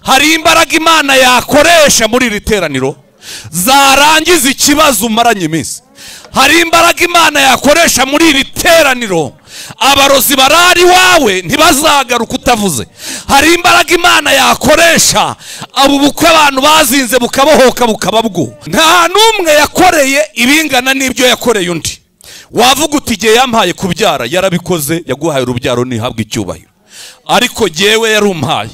Hari imbaraga Imana yakoresha muri iri teraniro zarangiza ikibazo umaranye iminsi. Hari imbaraga Imana yakoresha muri iri teraniro abarozi barari wawe ntibazagaruka utavuze. Hari imbaraga Imana yakoresha abo bukwe abantu bazinze bukabohoka bukababwo. Nta numwe yakoreye ibingana n'ibyo yakoreye undi. Wavuga uti igihe yampaye kubyara yarabikoze, yaguhaye urubyaro ntihabwe icyubahiro, ariko jyewe yarumpaye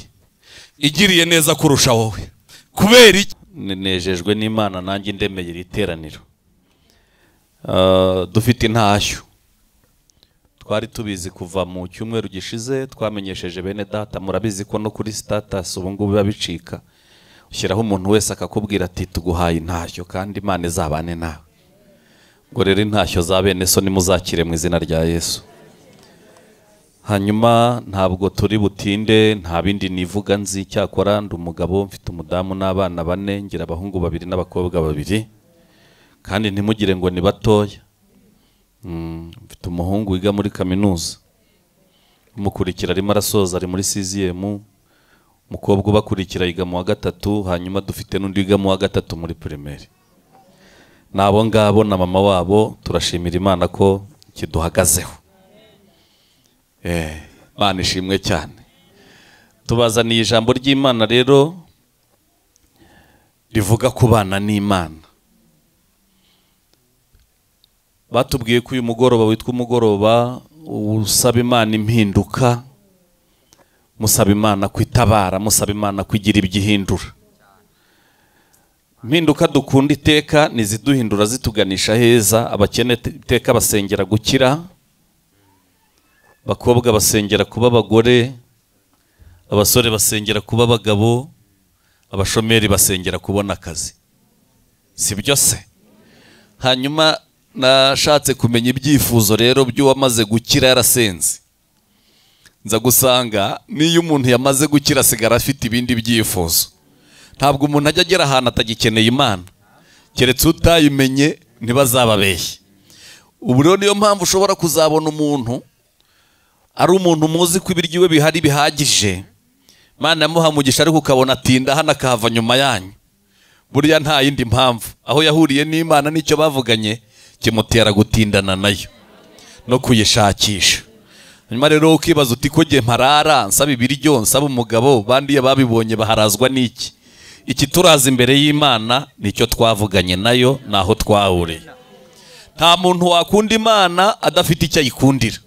igiriye neza kurusha wowe. Kubera iki? Nejejwe n'Imana nanjye ndemeye iri teraniro. Dufite intashyo twari tubizi kuva mu cyumweru gishize, twamenyesheje bene data. Murabizi ko no kuri status ubu ngubu biba bicika, ushyiraho umuntu wese akakubwira ati tuguhaye intashyo kandi Imana izabane nawe. Ngo rero intashyo za bene so nimuzakire mu izina rya Yesu. Hanyuma ntabwo turi butinde, nta bindi nivuga nzi cyakora ndi umugabo mfite umudamu n'abana bane, ngira abahungu babiri n'abakobwa babiri, kandi ntimugire ngo ni batoya. Mfite umuhungu wiga muri kaminuza, umukurikira arimo arasoza ari muri 6e, umukobwa ubakurikira yiga mu wa 3, hanyuma dufite n'undi wiga mu wa 3 muri primaire. Nabo ngabo na mama wabo turashimira Imana ko kiduhagazeho. Imana ishimwe cyane. Tubazaniye ijambo ry'Imana rero rivuga kubana n'Imana. Batubwiye ko uyu mugoroba witwa umugoroba usaba Imana impinduka, musaba Imana kwitabara, musaba Imana kugira ibyihindura. Impinduka dukunda iteka niziduhindura zituganisha heza. Abakene iteka basengera gukira, abakobwa basengera kuba abagore, abasore basengera kuba abagabo, abashomeri basengera kubona akazi. Si byo se? Hanyuma nashatse kumenya ibyifuzo rero by'uwamaze gukira yarasenze, nza gusanga niyo umuntu yamaze gukira asigara afite ibindi byifuzo. Ntabwo umuntu ajya agera ahantu atagikeneye Imana, keretse utayimenye ntibazababeshye. Ubu rero niyo mpamvu ushobora kuzabona umuntu ari umuntu muzi ko ibiryo iwe bihari bihagije, Imana yamuha umugisha, ariko ukabona atinda hano akahava nyuma yanyu. Burya nta yindi mpamvu, aho yahuriye n'Imana nicyo bavuganye kimutera gutindana nayo no kuyishakisha. Hanyuma rero ukibaza uti ko jye mparara nsaba ibiryo nsaba umugabo, bandi babibonye baharazwa n'iki? Iki turaza imbere y'Imana nicyo twavuganye nayo, naho twahuriye. Nta muntu wakunda Imana adafite icyo ayikundira.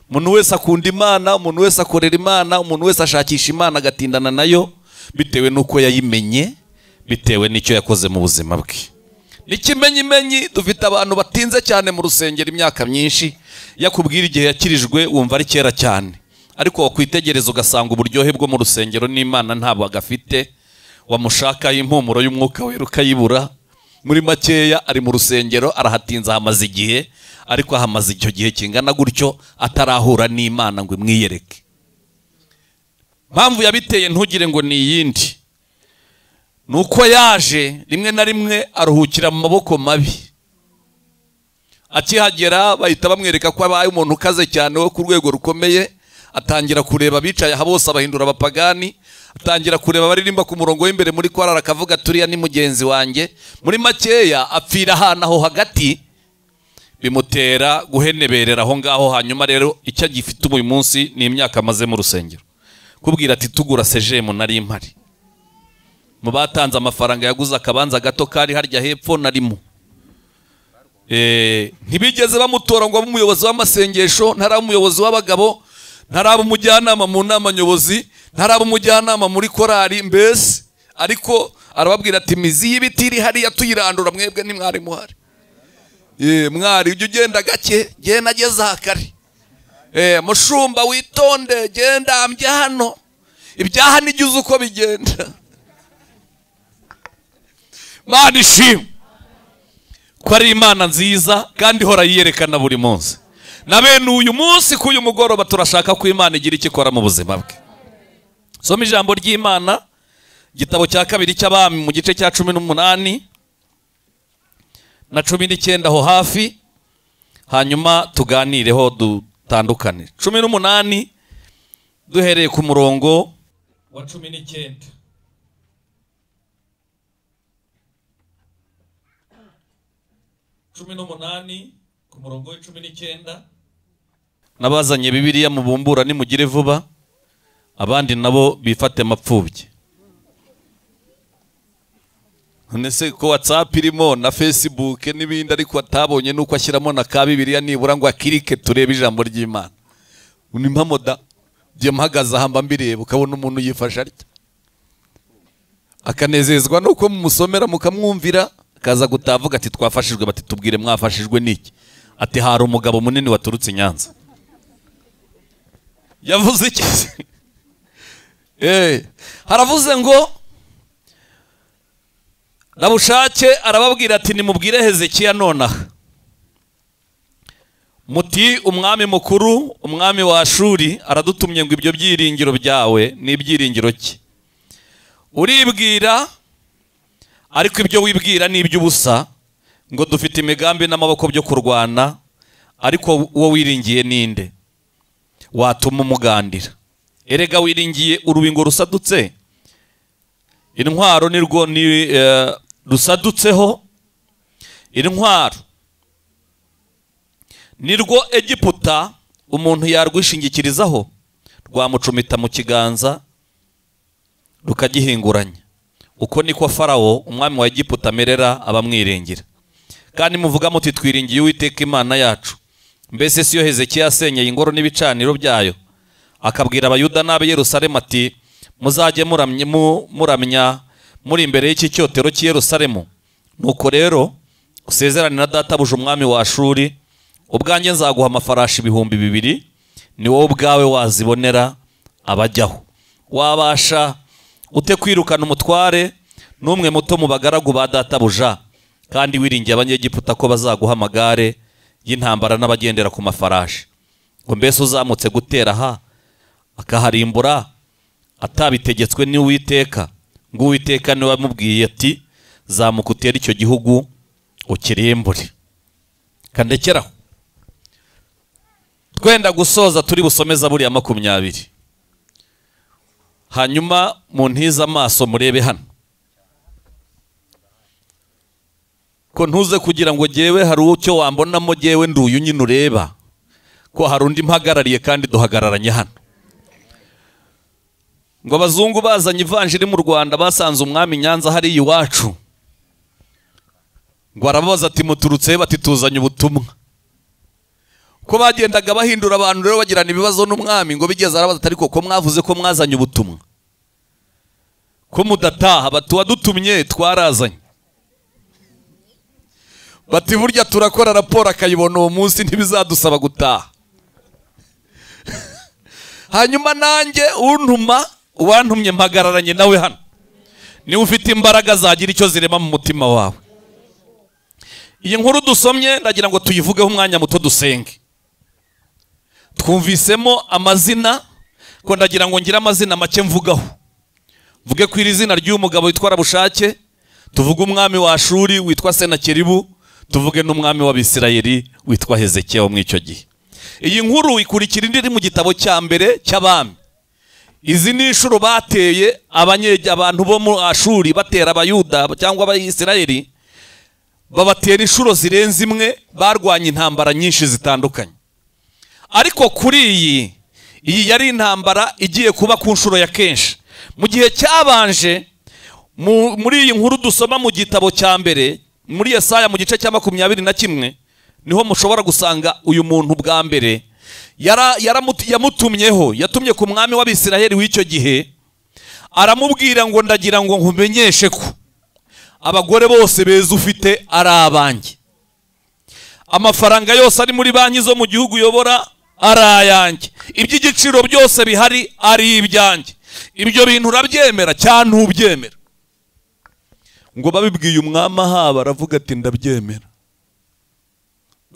Umuntu wese akunda Imana, umuntu wese akorera Imana, umuntu wese ashakisha Imana agatindana nayo bitewe n'uko yayimenye, bitewe n'icyo yakoze mu buzima bwe. N'ikimenyimenyi dufite abantu batinze cyane mu rusengero imyaka myinshi, yakubwira igihe yakirijwe wumva ari kera cyane, ariko wakwitegereza ugasanga uburyohe bwo mu rusengero n'Imana ntabwo agafite. Wamushaka impumuro y'umwuka wera ukayibura. Muri makeya ari mu rusengero arahatinze ahamaze igihe, ariko ahamaze icyo gihe kingana gutyo atarahura n'Imana ngo imwiyereke. Mpamvu yabiteye ntugire ngo ni iyindi, nuko yaje rimwe na rimwe aruhukira mu maboko mabi. Akihagera bahita bamwereka ko abaye umuntu ukaze cyane wo ku rwego rukomeye, atangira kureba abicaye aha bose abahindura abapagani, atangira kureba baririmba ku murongo w'imbere muri korali akavuga turiya ni mugenzi wanjye. Muri makeya apfira ahantu aho hagati, bimutera guheneberera aho ngaho. Hanyuma rero icyo agifite uyu munsi ni imyaka amaze mu rusengero, kubwira ati tugura sejemu nari mpari, mu batanze amafaranga yaguze akabanza gato kari harya hepfo narimo. Ntibigeze bamutora ngo abe umuyobozi w'amasengesho, ntaraba umuyobozi w'abagabo, ntaraba umujyanama mu nama nyobozi, ntaraba umujyanama muri korali mbese, ariko arababwira ati imizi y'ibiti iri hariya tuyirandura mwebwe ntimwari muhari. Mwari ujya ugenda gake, genda ageze aha kare. Mushumba witonde, genda ambye hano, ibyaha n'igize uko bigenda. Imana ishimwe ko ari Imana nziza kandi ihora yiyerekana buri munsi. Na bene uyu munsi k'uyu mugoroba turashaka ko Imana igira icyo ikora mu buzima bwe. Soma ijambo ry'Imana, igitabo cya kabiri cy'Abami mu gice cya 18 na 19 aho hafi, hanyuma tuganireho dutandukane. 18 duhereye ku murongo wa 19. 18 ku murongo wa 19. Nabazanye Bibiliya mubumbura nimugire vuba, abandi nabo bifate mapfubye. None se ko WhatsApp irimo na Facebook n'ibindi, ariko atabonye nuko ashyiramo na ka Bibiliya nibura ngo akirike turebe ijambo ry'Imana. Ni mpamoda bye mpagaze hamba mbireba, ukabona umuntu yifasha atya akanezezwa nuko mumusomera mukamwumvira, akaza gutavuga ati twafashijwe. Bati tubwire mwafashijwe niki? Ati hari umugabo munini waturutse Nyanza yavuze iki? Haravuze ngo Rabushake arababwira ati nimubwire Hezekiya nonaha muti umwami mukuru umwami wa Ashuri aradutumye ngo ibyo byiringiro byawe ni ibyiringiro ki? Uribwira, ariko ibyo wibwira ni iby'ubusa, ngo dufite imigambi n'amaboko byo kurwana, ariko uwo wiringiye ninde watuma umugandira? Erega wiringiye urubingo rusadutse, intwaro nirwo ni rusadutseho, intwaro nirwo Egiputa umuntu yarwishingikirizaho, rwamucumita mu kiganza rukagihinguranya. Uko niko Farawo umwami wa Egiputa amerera abamwiringira. Kandi muvuga muti twiringiye Uwiteka Imana yacu. Mbese siyo Hezekiya yasenyeye ingoro n'ibicaniro byayo, akabwira Abayuda n'ab'i Yerusalemu ati muzajye muramya muri imbere y'iki cyotero cy'i Yerusalemu. Nuko rero usezerane na databuja umwami wa Ashuri, ubwanjye nzaguha amafarashi 2000, ni wowe ubwawe wazibonera abajyaho. Wabasha ute kwirukana umutware n'umwe muto mu bagaragu ba databuja, kandi wiringiye Abanyegiputa ko bazaguha amagare y'intambara n'abagendera ku mafarashi? Ngo mbese uzamutse gutera aha akaharimbura atabitegetswe n'Uwiteka? Ngo Uwiteka niwe wamubwiye ati zamuka utere icyo gihugu ukirimbure. Kandekeraho. Twenda gusoza turi busome Zaburi ya 20. Hanyuma muntize amaso murebe hano, ko ntuze kugira ngo jewe hari ucyo wambonamo, jewe nduyu nyine ureba ko hari undi mpagarariye kandi duhagararanye hano. Ngo abazungu bazanye ivanjiri mu Rwanda basanze umwami Nyanza hari iwacu, ngo arababaza ati muturutse? Bati tuzanye ubutumwa. Ko bagendaga bahindura abantu rero bagirana ibibazo n'umwami, ngo bigeze arabaza ati ariko ko mwavuze ko mwazanye ubutumwa, ko mudataha? Bati wadutumye twarazanye. Bati burya turakora raporo akayibona uwo munsi, ntibizadusaba gutaha. Hanyuma nanjye untuma uwantumye mpagararanye nawe hano, niwe ufite imbaraga zagira icyo zirema mu mutima wawe. Iyi nkuru dusomye ndagira ngo tuyivugeho umwanya muto dusenge. Twumvisemo amazina, ko ndagira ngo ngire amazina make mvugaho. Mvuge ku iri zina ry'uyu mugabo witwa Rabushake, tuvuge umwami wa Ashuri witwa Senakeribu, tuvuge n'umwami w'Abisirayeli witwa Hezekiya wo mw'icyo gihe. Iyi nkuru ikurikira indi iri mu gitabo cya mbere cy'abami. Izi ni inshuro bateye abantu bo mu Ashuri batera Abayuda cyangwa Abayisirayeli, babatera inshuro zirenze imwe, barwanya intambara nyinshi zitandukanye. Ariko kuri iyi yari intambara igiye kuba ku nshuro ya kenshi. Mu gihe cyabanje muri iyi nkuru dusoma mu gitabo cya mbere muri Yesaya mu gice cya 21, niho mushobora gusanga uyu muntu bwa mbere yamutumyeho, yatumye ku mwami w'Abisirayeli w'icyo gihe, aramubwira ngo ndagira ngo nkumenyeshe ko abagore bose beza ufite ari abanjye, amafaranga yose ari muri banki zo mu gihugu uyobora ari ayanjye, iby'igiciro byose bihari ari ibyanjye. Ibyo bintu urabyemera cyangwa ntubyemera? Ngo babibwiye umwami Ahaba, aravuga ati ndabyemera,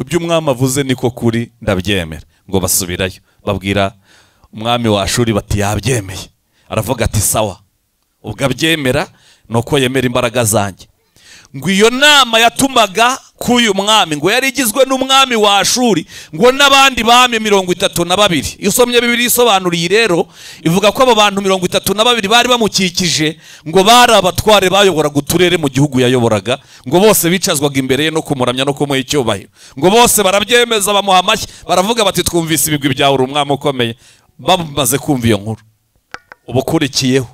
ibyo umwami avuze niko kuri, ndabyemera. Ngo basubirayo babwira umwami wa Ashuri bati yabyemeye. Aravuga ati sawa, ubwo abyemera nuko yemera imbaraga zanjye. Ngo iyo nama yatumaga k'uyu mwami ngo yari igizwe n'umwami wa Ashuri ngo n'abandi bami 32. Iyo usomye Bibiliya isobanuriye rero ivuga ko abo bantu 32 bari bamukikije, ngo bari abatware bayoboraga uturere mu gihugu yayoboraga, ngo bose bicazwaga imbere ye no kumuramya no kumuha icyubahiro. Ngo bose barabyemeza bamuha amashyi, baravuga bati twumvise ibigwi byawe uri umwami ukomeye. Bamaze kumva iyo nkuru, ubukurikiyeho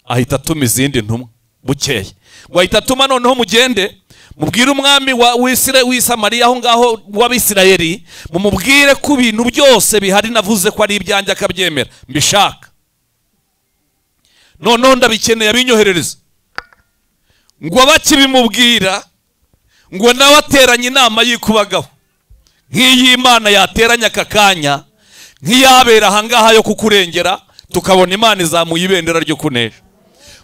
ahita atuma izindi ntumwa bukeye, ngo ahita atuma noneho mugende mubwire umwami w'i Samariya aho ngaho w'Abisirayeli, mumubwire ko ibintu byose bihari navuze ko ari ibyanjye akabyemera mbishaka, noneho ndabikeneye abinyoherereza. Ngo bakibimubwira ngo nawe ateranye inama yikubagaho nk'iy'Imana yateranye aka kanya, nk'iyabera aha ngaha yo kukurengera, tukabona Imana izamuye ibendera ryo kunesha.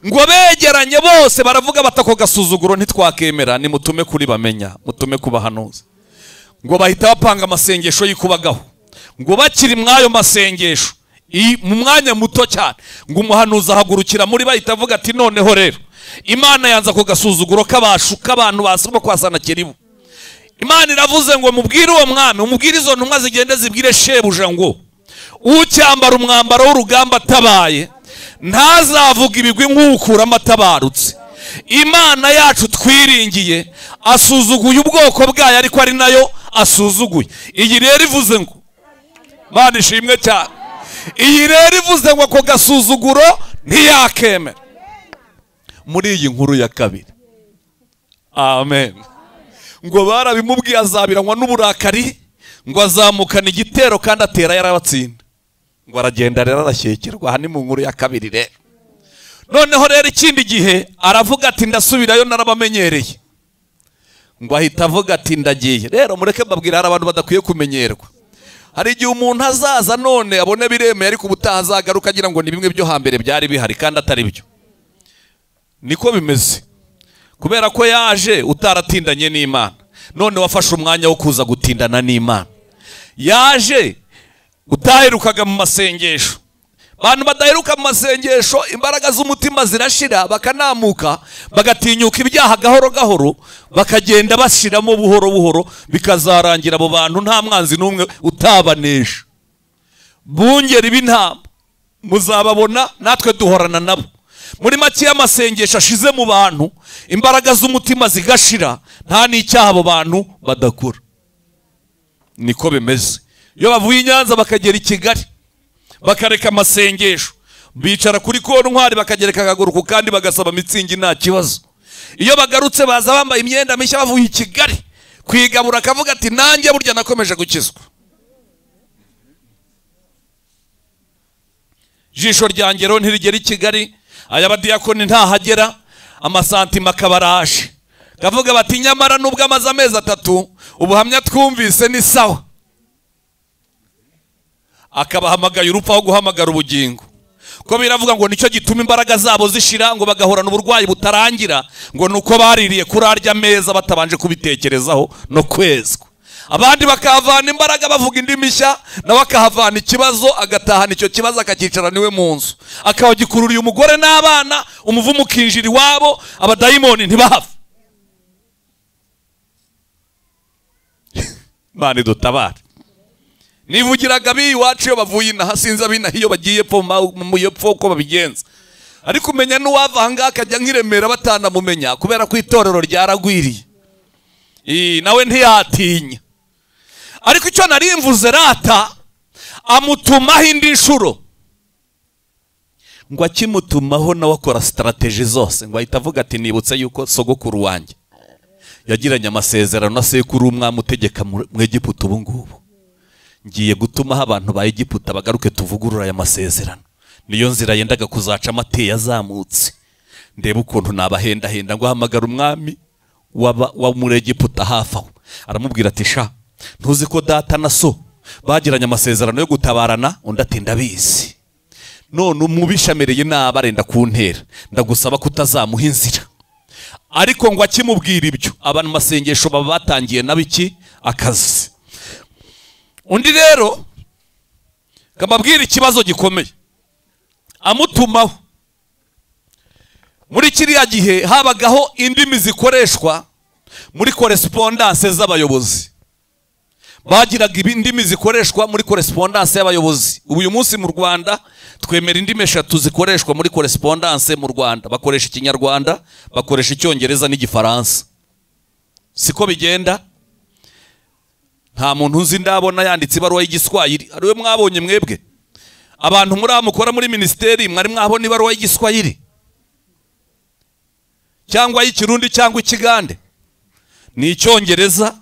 Ngo begeranye bose baravuga batako gasuzuguro ntitwakemera, ni mutume kuri bamenya, mutume kubahanuza. Ngo bahita bapanga amasengesho yikubagaho. Ngo bakiri mwayo masengesho mu mwanya muto cyane, ngo umuhanuzi ahagurukira muri bahita avuga ati noneho rero Imana yanza ko gasuzuguro kabashu k'abantu basoma kwa Sanakeribu. Imana iravuze ngo mubwire uwo mwami, umubwire izo ntumwa zigende zibwire shebuja ngo ucyambara umwambaro w'urugamba atabaye ntazavuga ibigwi nk'ukura amatabarutse. Imana yacu twiringiye asuzuguye ubwoko bwayo, ariko ari nayo asuzuguye. Iyi rero ivuze ngo Imana ishimwe cyane. Iyi rero ivuze ngo ako gasuzuguro ntiyakemera. Muri iyi nkuru ya kabiri, amen, ngo barabimubwiye azabiranywa n'uburakari, ngo azamukana igitero kandi atera yarabatsinda. Ngo aragenda rero arashyekirwa. Aha ni mu nkuru ya kabiri rero. Noneho rero ikindi gihe aravuga ati ndasubirayo narabamenyereye. Ngo ahita avuga ati ndagiye. Rero mureke mbabwira, hari abantu badakwiye kumenyerwa. Hari igihe umuntu azaza none abone biremeye, ariko ubutaha azagaruka agira ngo ni bimwe byo hambere byari bihari kandi atari byo. Niko bimeze. Kubera ko yaje utaratindanye n'Imana, none wafashe umwanya wo kuza gutindana n'Imana. Yaje utaherukaga mu masengesho. Abantu badaheruka mu masengesho imbaraga z'umutima zirashira, bakanamuka, bagatinyuka ibyaha gahoro gahoro, bakagenda bashiramo buhoro buhoro, bikazarangira abo bantu nta mwanzi n'umwe utabanesha. Bungeri b'intama muzababona, natwe duhorana nabo. Muri make y'amasengesho ashize mu bantu, imbaraga z'umutima zigashira, nta n'icyaha abo bantu badakora. Niko bimeze. Iyo bavuye i Nyanza bakagera i Kigali bakareka amasengesho, bicara kuri kontwari bakagereka akaguru ku kandi bagasaba mitsingi nta kibazo. Iyo bagarutse baza bambaye imyenda mishya bavuye i Kigali kwigabura, akavuga ati nanjye burya nakomeje gukizwa. Jisho ryanjye rero ntirigera i Kigali, aya badiyakoni ntahagera, amasantima akabaraje. Kavuga bati nyamara nubwo amaze amezi 3 ubuhamya twumvise ni sawa. Akabahamagaye urupfu aho guhamagara ubugingo. Ko biravuga ngo nicyo gituma imbaraga zabo zishira, ngo bagahorana uburwayi butarangira, ngo nuko baririye kurarya meza batabanje kubitekerezaho no kwezwa. Abandi bakahavana imbaraga bavuga indimi nshya, nawe akahavana ikibazo, agatahana icyo kibazo akakicara niwe mu nzu, akabagikururiye umugore n'abana, umuvumo ukinjira iwabo, abadayimoni ntibahava. Imana idutabare. Nivugiraga abiwacu iyo bavuye inaha, sinzi abinaha iyo bagiye pfo mu yepfo uko babigenza, ariko umenya n'uwava aha ngaha akajya nk'Iremera batanamumenya, kubera ko itorero ryaragwiriye, nawe ntiyatinya. Ariko icyo nari mvuze rata amutumaho indi nshuro. Ngo akimutumaho nawe akora strategy zose, ngo ahita avuga ati nibutse yuko sogokuru wanjye yagiranye amasezerano na sekuru umwami utegeka mu Egiputa ubu ngubu, ngiye gutumaho abantu ba Egiputa bagaruke tuvugurura aya masezerano. Niyo nzira yendaga kuzaca amateye azamutse, ndebe ukuntu nabahendahenda. Ngo ahamagara umwami wa muri Egiputa hafi aho, aramubwira ati sha ntuzi ko data na so bagiranye amasezerano yo gutabarana? Undi ati ndabizi. None umubisha amereye nabi arenda kuntera, ndagusaba kutazamuha inzira. Ariko ngo akimubwira ibyo, abantu masengesho baba batangiye nabiki akazi. Undi rero kamabwira ikibazo gikomeye amutumaho. Muri kiriya gihe habagaho indimi zikoreshwa muri correspondance z'abayobozi. Bagiraga indimi zikoreshwa muri correspondance y'abayobozi. Ubu uyu munsi mu Rwanda twemera indimi eshatu zikoreshwa muri correspondance mu Rwanda. Bakoresha Ikinyarwanda, bakoresha Icyongereza n'Igifaransa. Siko bigenda? Nta muntu uzi ndabona yanditse ibaruwa y'Igiswahili. Ariwe mwabonye mwebwe? Abantu muri mukora muri ministeri mwari mwabona ibaruwa y'Igiswahili cyangwa y'Ikirundi cyangwa Ikigande? Ni Icyongereza,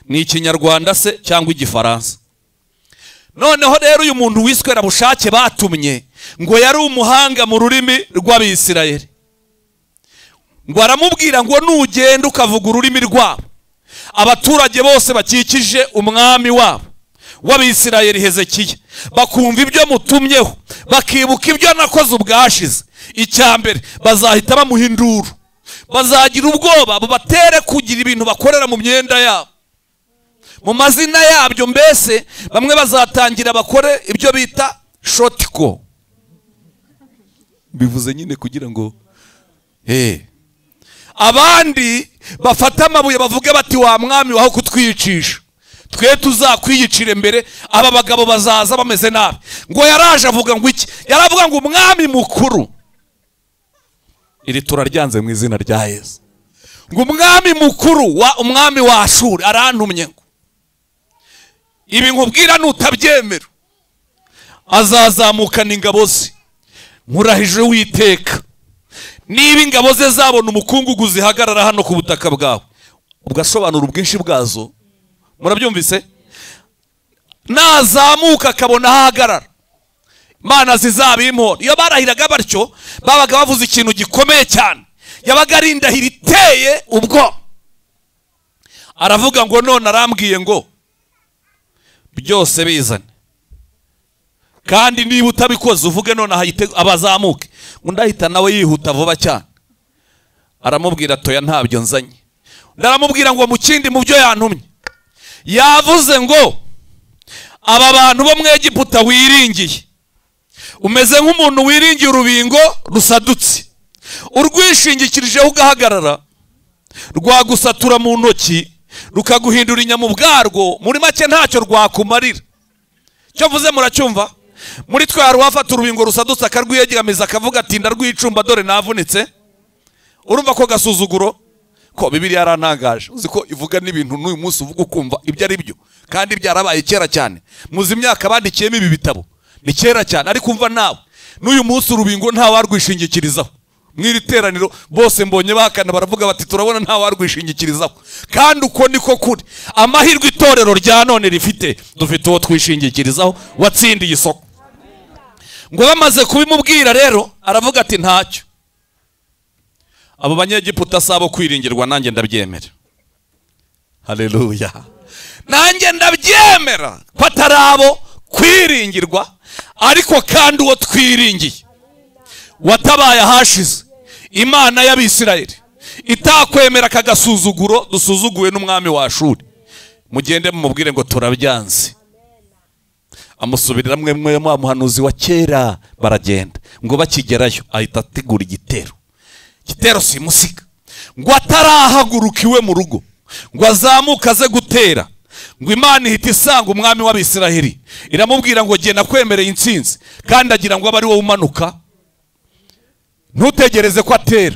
ni Ikinyarwanda se cyangwa Igifaransa. Noneho rero uyu muntu wiswe Rabushake batumye ngo yari umuhanga mu rurimi rw'Abisirayeli. Ngo aramubwira ngo nugenda ukavuga ururimi rwabo, abaturage bose bakikije umwami wabo w'Abisirayeli Hezekiya bakumva ibyo mutumyeho, bakibuka ibyo nakoze ubwashize, icyambere bazahita bamuhindura, bazagira ubwoba bubatere kugira ibintu bakorera mu myenda yabo, mu mazina yabyo. Mbese bamwe bazatangira bakore ibyo bita shotiko, bivuze nyine kugira ngo abandi bafata amabuye bavuge bati wa mwami waho kutwiyicisha, twe tuzakwiyicira mbere, aba bagabo bazaza bameze nabi. Ngo yaraje avuga ngo iki? Yaravuga ngo umwami mukuru, iri turaryanze mu izina rya Yesu, ngo umwami mukuru wa umwami wa Ashuri arantumye ngo ibi nkubwira nutabyemera azazamukana ingabo ze, nkurahije Uwiteka, niba ingabo ze zabona umukungugu zihagarara hano ku butaka bwawe. Ubwo asobanura ubwinshi bwazo, murabyumvise? Nazamuka akabona ahagarara, Imana zizabimpora. Iyo barahiraga batyo babaga bavuze ikintu gikomeye cyane, yabaga ari indahiro iteye ubwo. Aravuga ngo none arambwiye ngo byose bizane, kandi niba utabikoze uvuge none abazamuke. Undi ahita nawe yihuta vuba cyane, aramubwira toya ntabyo nzanye. Undi aramubwira ngo mu kindi mu byo yantumye yavuze ngo aba bantu bo mu Egiputa wiringiye, umeze nk'umuntu wiringiye urubingo rusadutse, urwishingikirijeho ugahagarara, rwagusatura mu ntoki rukaguhindura inyama ubwarwo, muri make ntacyo rwakumarira. Cyo mvuze muracyumva? Muri twe hari uwafata urubingo rusadutse akarwiyegamiza akavuga ati ndarwicumba dore navunitse. Urumva ko gasuzuguro ko Bibiliya yarantangaje. Uzi ko ivuga n'ibintu n'uyu munsi uvuga ukumva ibyo ari byo, kandi byarabaye kera cyane. Muzi imyaka bandikiyemo ibi bitabo ni kera cyane, ariko umva nawe n'uyu munsi urubingo nta warwishingikirizaho. Mw'iri teraniro bose mbonye bakana baravuga bati turabona nta warwishingikirizaho, kandi uko niko kuri. Amahirwe itorero rya none rifite, dufite uwo twishingikirizaho watsindiye isoko. Ngo bamaze kubimubwira rero aravuga ati ntacyo, abo banyegiputa sabo kwiringirwa, nanjye ndabyemera. Haleluya, nanjye ndabyemera ko atari abo kwiringirwa, ariko kandi uwo twiringiye watabaye ahashize, Imana y'Abisirayeli itakwemera akagasuzuguro dusuzuguwe n'umwami wa Ashuri, mugende mumubwire ngo turabyanze. Amusubirira mwe mwe muhanuzi wa kera, baragenda. Ngo bakigerayo ahita ategura igitero, igitero simusiga. Ngo atarahaguruka iwe mu rugo ngo azamuka aze gutera, ngo Imana ihita isanga umwami w'Abisirayeli iramubwira ngo genda kwemereye intsinzi, kandi agira ngo abe ari wowe umanuka, ntutegereze ko atera.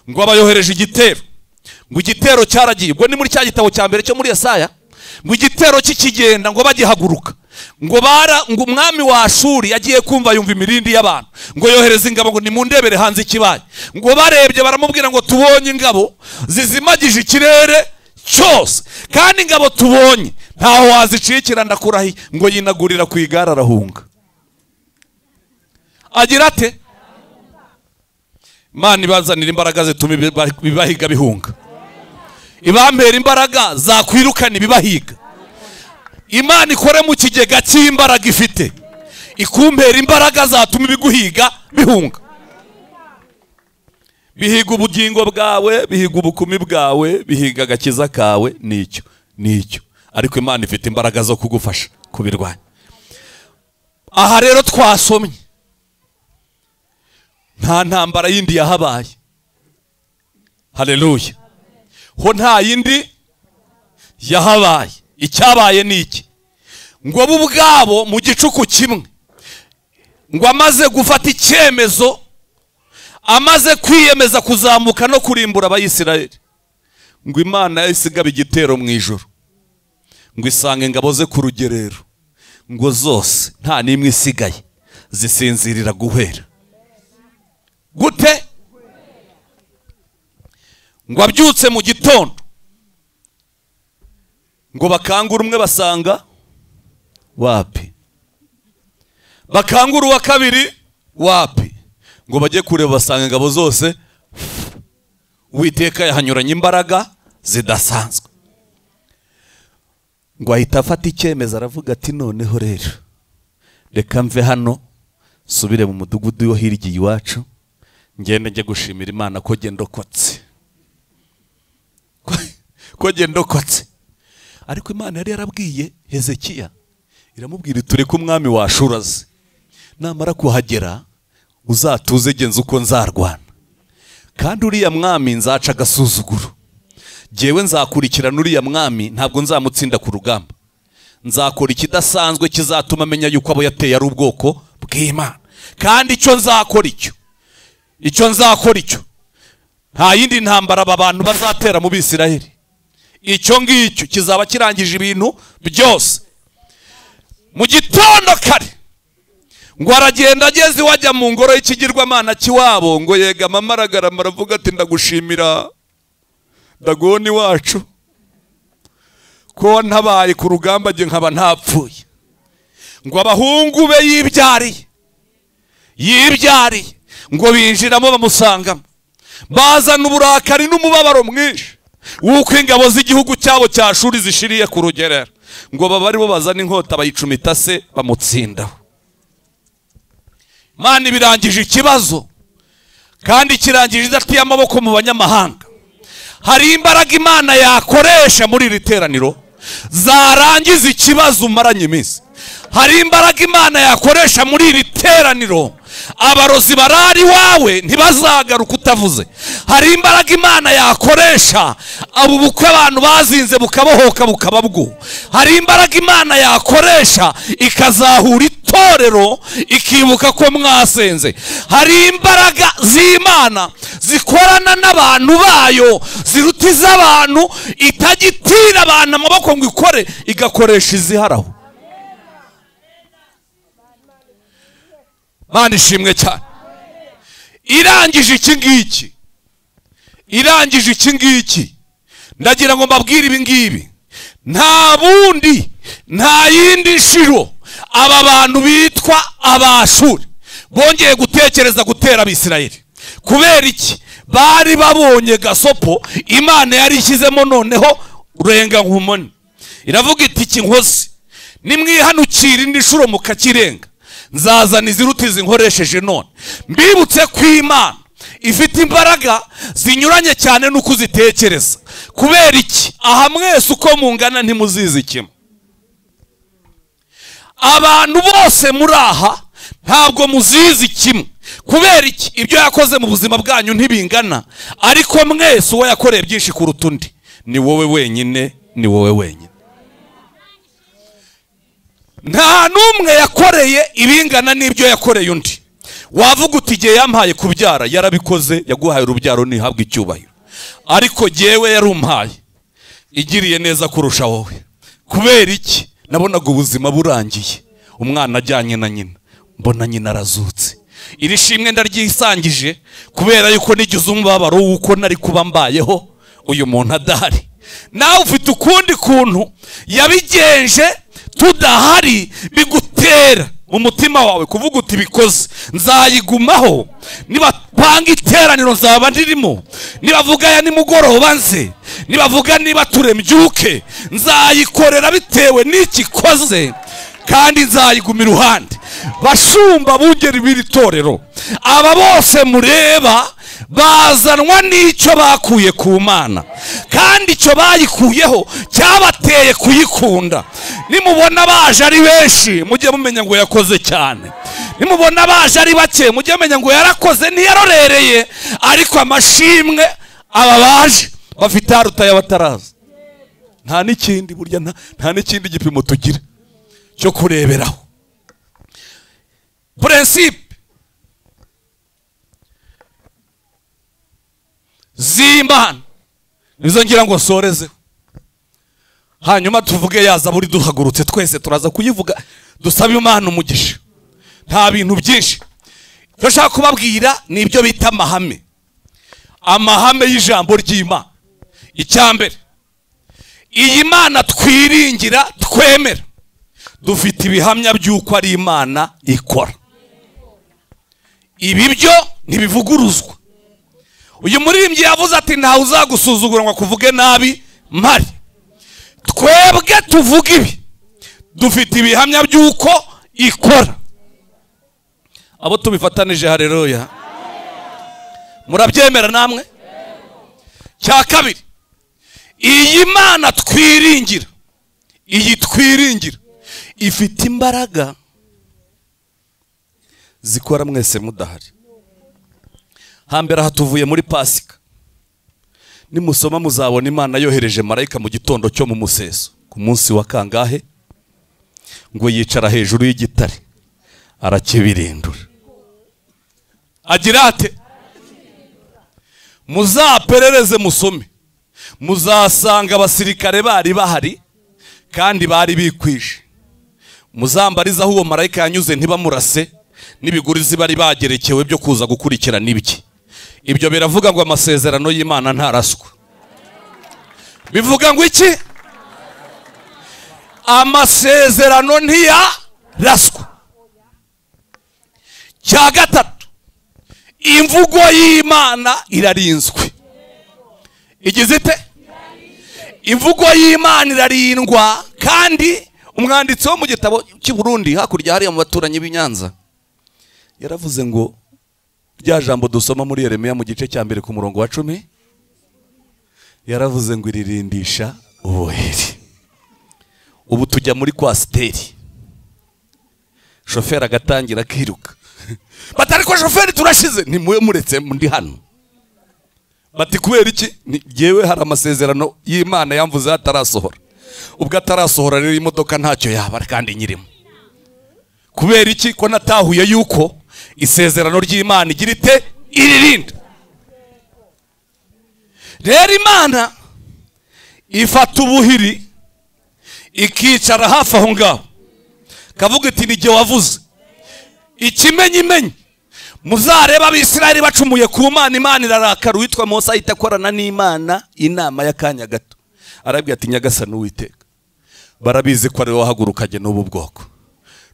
Ngo abayohereje igitero, ngo igitero cyaragiye. Ubwo ni muri cya gitabo cya mbere cyo muri Yesaya. Ngo igitero kikigenda ngo bagihaguruka, ngo ngo umwami wa Ashuri yagiye kumva yumva imirindi y'abantu, ngo yohereza ingabo ngo nimundebere hanze ikibaye. Ngo barebye baramubwira ngo tubonye ingabo zizimagije ikirere cyose, kandi ingabo tubonye ntaho wazicikira ndakurahiye. Ngo yinagurira ku igare arahunga. Agira ate? Imana ibazanira imbaraga zituma ibibahiga bihunga, ibambera imbaraga zakwirukana ibibahiga. Imana ikore mu kigega cy'imbaraga ifite, ikumbera imbaraga zatuma ibiguhiga bihunga. Bihiga ubugingo bwawe, bihiga ubukumi bwawe, bihiga agakiza kawe, nicyo nicyo. Ariko Imana ifite imbaraga zo kugufasha kubirwanya. Aha rero twasomye nta ntambara yindi yahabaye. Haleluya. Ho nta yindi yahabaye. Icyabaye ni iki? Ngo bo ubwabo mu gicuku kimwe, ngo amaze gufata icyemezo, amaze kwiyemeza kuzamuka no kurimbura Abayisiraheli, ngo Imana yasigaba igitero mu ijoro, ngo isanga ingabo ze ku rugerero, ngo zose nta n'imwe isigaye, zisinzirira guhera. Gute? Ngo abyutse mu gitondo, ngo bakangura umwe basanga wapi, bakangura uwa kabiri wapi, ngo bajye kureba basanga ingabo zose. Uwiteka yahanyuranye imbaraga zidasanzwe. Ngo ahita afata icyemezo, aravuga ati noneho rero reka mve hano subire mu mudugudu wo hirya iwacu, ngende njye gushimira Imana ko genda ndokotse, ko genda ndokotse. Ariko Imana yari yarabwiye Hezekiya, iramubwira tureke umwami wa Ashuru aze, namara kuhagera uzatuze genza uko nzarwana, kandi uriya mwami nzaca agasuzuguro, jyewe nzakurikirana uriya mwami, ntabwo nzamutsinda ku rugamba, nzakora ikidasanzwe kizatuma amenya yuko abo yateye ari ubwoko bw'Imana, kandi icyo nzakora icyo nzakora icyo, nta yindi ntambara aba bantu bazatera mu Bisiraheli, icyo ngicyo kizaba kirangije ibintu byose. Mu gitondo kare ngo aragenda ageze iwajya mu ngoro y'ikigirwamana cy'iwabo, ngo yegama amaragarama aravuga ati ndagushimira Dagoni wacu ko ntabaye ku rugamba nge nkaba ntapfuye. Ngo abahungu be yibyariye ngo binjiramo bamusangamo, bazana uburakari n'umubabaro mwinshi w'uko ingabo z'igihugu cyabo cya Ashuri zishiriye ku rugerero, ngo baba aribo bazana inkota bayicumita se bamutsindaho. Imana ibirangije ikibazo, kandi kirangije idatiye amaboko mu banyamahanga. Hari imbaraga Imana yakoresha muri iri teraniro zarangiza ikibazo umaranye iminsi. Hari imbaraga Imana yakoresha muri iri teraniro, abarozi barari wawe ntibazagaruka utavuze. Hari imbaraga Imana yakoresha abo bukwe abantu bazinze bukabohoka bukaba bwo. Hari imbaraga Imana yakoresha ikazahura itorero ikibuka ko mwasenze. Hari imbaraga z'Imana zikorana n'abantu bayo ziruta iz'abantu, itagitira abantu amaboko ngo ikore, igakoresha iziharaho. Mana ishimwe cyane. Irangije iki ngiki, irangije iki ngiki, ndagira ngo mbabwire ibi ngibi, nta bundi, nta yindi nshuro aba bantu bitwa Abashuri bongeye gutekereza gutera Abisirayeli. Kubera iki? Bari babonye gasopo Imana yari ishyizemo noneho urenga nkumoni, iravuga iti iki nkozi nimwihanukira indi nshuro mukakirenga, nzazana iziruta izi nkoresheje none. Mbibutse ko Imana ifite imbaraga zinyuranye cyane nuko uzitekereza. Kubera iki? Aha mwese uko mungana ntimuzizi kimwe. Abantu bose muri aha ntabwo muzizi kimwe. Kubera iki? Ibyo yakoze mu buzima bwanyu ntibingana, ariko mwese uwo yakoreye byinshi kuruta undi ni wowe wenyine, ni wowe wenyine. Nta n'umwe yakoreye ibingana n'ibyo yakoreye undi. Wavuga uti igihe yampaye kubyara yarabikoze, yaguhaye urubyaro ntihabwe icyubahiro, ariko jyewe yarumpaye igiriye neza kurusha wowe. Kubera iki? Nabonaga ubuzima burangiye, umwana ajyanye na nyina, mbona nyina arazutse. Iri shimwe ndaryisangije kubera yuko nigize umubabaro w'uko nari kuba mbayeho uyu muntu adahari. Nawe ufite ukundi kuntu yabigenje tudahari, bigutera mu mutima wawe kuvuga uti bikoze nzayigumaho, nibapanga iteraniro nzaba ndirimo, nibavuga ya nimugoroba nze, nibavuga niba turembyuke, nzayikorera bitewe n'ikikoze, kandi nzayiguma iruhande. Bashumba bungeri b'iri torero, aba bose mureba bazanwa n'icyo bakuye ku Mana, kandi icyo bayikuyeho cyabateye kuyikunda. Nimubona baje ari benshi mujye mumenya ngo yakoze cyane, nimubona baje ari bake mujye mumenya ngo yarakoze ntiyarorereye, ariko amashimwe Aba baje bafite aruta y'abataraza. Nta n'ikindi burya, nta n'ikindi gipimo tugira cyo kureberaho. Principe z'Imana nizo ngira ngo sorezeho, hanyuma tuvuge ya zaburi duhagurutse twese turaza kuyivuga, dusabe Imana umugisha. Nta bintu byinshi ndashaka kubabwira, ni ibyo bita amahame, amahame y'ijambo ry'Imana. Icyambere, iyi Mana twiringira twemera, dufite ibihamya by'uko ari Imana ikora. Ibi byo ntibivuguruzwa. Uyu muririmbyi yavuze ati ntawe uzagusuzugura ngo akuvuge nabi mpari. Twebwe tuvuga ibi, dufite ibihamya by'uko ikora. Abo tubifatanije, haleluya. Murabyemera namwe? Cya kabiri, iyi Mana twiringira, iyi twiringira ifite imbaraga zikora mwese mudahari. Hambere aha tuvuye muri Pasika, nimusoma muzabona Imana yohereje marayika mu gitondo cyo mu museso ku munsi wa kangahe, ngo yicara hejuru y'igitare arakibirindura. Agira ate? Muzaperereze musome, muzasanga abasirikare bari bahari kandi bari bikwije. Muzambariza aho uwo marayika yanyuze ntibamurase, n'ibigurizi bari bagerekewe byo kuza gukurikira n'ibiki. Ibyo biravuga ngo amasezerano y'Imana ntaraswa. Bivuga ngo iki? Amasezerano ntiyaraswa. Cya gatatu, imvugo y'Imana irarinzwe. Igize ite? Imvugo y'Imana irarindwa. Kandi umwanditsi wo mu gitabo cy'i Burundi hakurya hariya mu baturanyi b'i Nyanza yaravuze ngo rya jambo dusoma muri Yeremiya mu gice cya mbere ku murongo wa 10, yaravuze ngo iririndisha ubuheri. Ubu tujya muri kwasiteri, shoferi agatangira akiruka, bati ariko shoferi turashize, ntimuwe muretse ndi hano. Bati kubera iki? Yewe hari amasezerano y'Imana yamvuze atarasohora. Ubwo atarasohora rero imodoka ntacyo yaba kandi nyirimo. Kubera iki? Ko natahuye yuko isezerano ry'Imana igira ite? Iririnda. Rero Imana ifata ubuhiri ikicara hafi aho ngaho, kavuga iti nijye wavuze. Ikimenyimenyi, muzareba Abisirayeli bacumuye ku Mana, Imana irarakara. Uwitwa Mose ahita akorana n'Imana inama y'akanya gato, arabwira ati Nyagasani Uwiteka, barabizi ko ari wowe wahagurukanye n'ubu bwoko,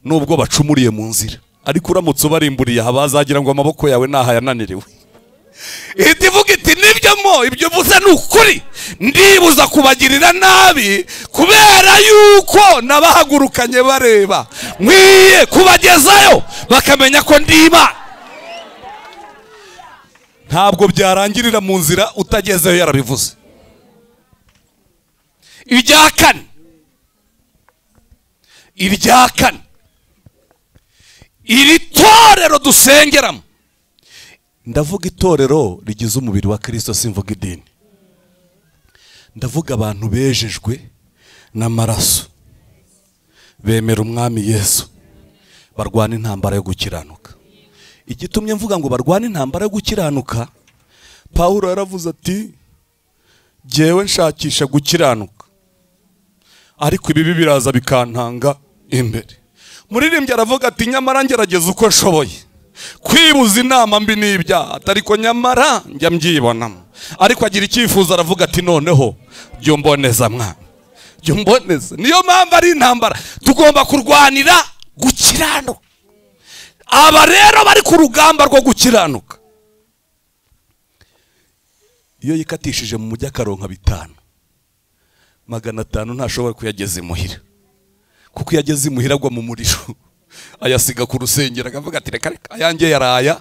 nubwo bacumuriye mu nzira, ariko uramutse ubarimburiye aha bazagira ngo amaboko yawe naha yananiriwe. Ihita ivuga iti nibyo mo, ibyo uvuze ni ukuri, ndibuza kubagirira nabi kubera yuko nabahagurukanye bareba, nkwiye kubagezayo bakamenya ko ndi Imana. Ntabwo byarangirira mu nzira utagezeyo yarabivuze. Irya kane, irya kane, iri torero dusengeramo, ndavuga itorero rigize umubiri wa Kristo, simvuga idini. Ndavuga abantu bejejwe n'amaraso, bemera umwami Yesu, barwana intambara yo gukiranuka. Igitumye mvuga ngo barwana intambara yo gukiranuka, Paulo yaravuze ati jyewe nshakisha gukiranuka, ariko ibibi biraza bikantanga imbere. Muririmbyi aravuga ati nyamara ngerageza uko nshoboye kwibuza inama mbi n'ibyaha, ariko nyamara njya mbyibonamo. Ariko agira icyifuzo aravuga ati noneho jya umboneza mwana, jya umboneza. Niyo mpamvu ari intambara tugomba kurwanira gukiranuka. Aba rero bari ku rugamba rwo gukiranuka. Iyo yikatishije mu mujyi akaronka 5 500 ntashobora kuyageza imuhira, kuko iyo ageze imuhira agwa mu muriro, ayasiga ku rusengero akavuga ati reka reka ayanjye yaraya.